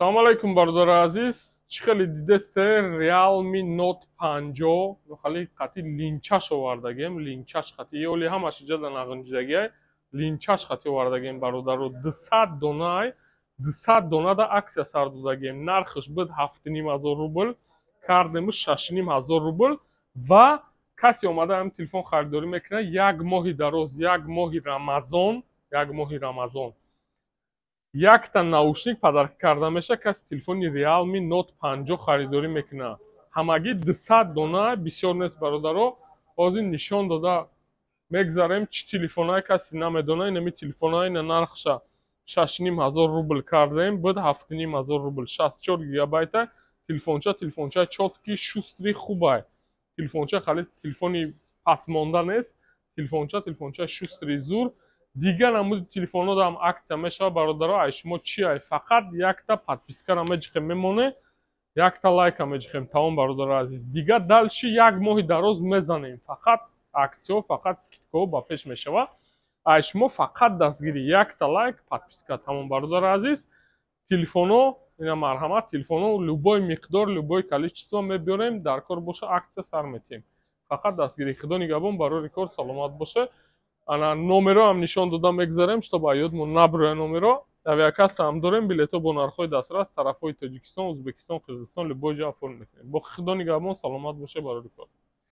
Салому алайкум, бародари азиз. Чӣ хеле дидесте, Realme Note 50 хали қати линчаш овардагем, линчаш қати ёли ҳамаш иҷада нағинҷидагиай, линчаш қати овардагем, бародаро. 200 донай, 200 донада аксия сар додагем. Нархаш буд 7500 рубл, кардемш 6500 рубл. Ва касе омада ҳам телефон харидорӣ мекунад, як моҳи дароз, як моҳи Рамазон, як моҳи Рамазон якта наушник подарка карда мешавад. Каси телефони Realme Note 50 харидорӣ мекунад, ҳамагӣ 200 дона, бисёр нест, бародаро. Ҳозир нишон дода мегзарем, чӣ телефонае касе намедона. Инами телефонае на нархша 6500 рубл кардем, буд 7500 рубл, 64 гигабайта телефонча. Телефонча чёткий, шустрый, хубай телефонча, хали телефони пасмонда нест. Телефонча, телефонча шустрый, зур. Дигар намуди телефонҳо аксия мешавад, бародаро. Ай шумо чи ай? Фақат якта подпискара меҷиқем, мемоне, якта лайка меҷиқем, тамом, бародаро азиз. Дигар дальше як моҳи дароз мезанем, фақат аксияҳо, фақат скидкаҳо ба пеш мешавад. Ай шумо фақат дастгирӣ: якта лайк, подписка, тамом, бародаро азиз. Телефонҳо ина, марҳамат, телефонҳо любой миқдор, любой количество мебиёрем, дар кор боша, аксия сар метиҳем. Фақат дастгирӣ. Худо нигаҳбон, барори кор, саломат боша. Ана номеро ҳам нишон дода мегзарем, чтобы ёдмон наброя номеро. Авиакасса ҳам дорем, билетҳо бо нархҳои дастрас, тарафҳои Тоҷикистон, Ӯзбекистон, Қирғизистон, любой ҷо оформ мекунем. Бо Худо нигаҳбон, саломат боша, барори кор.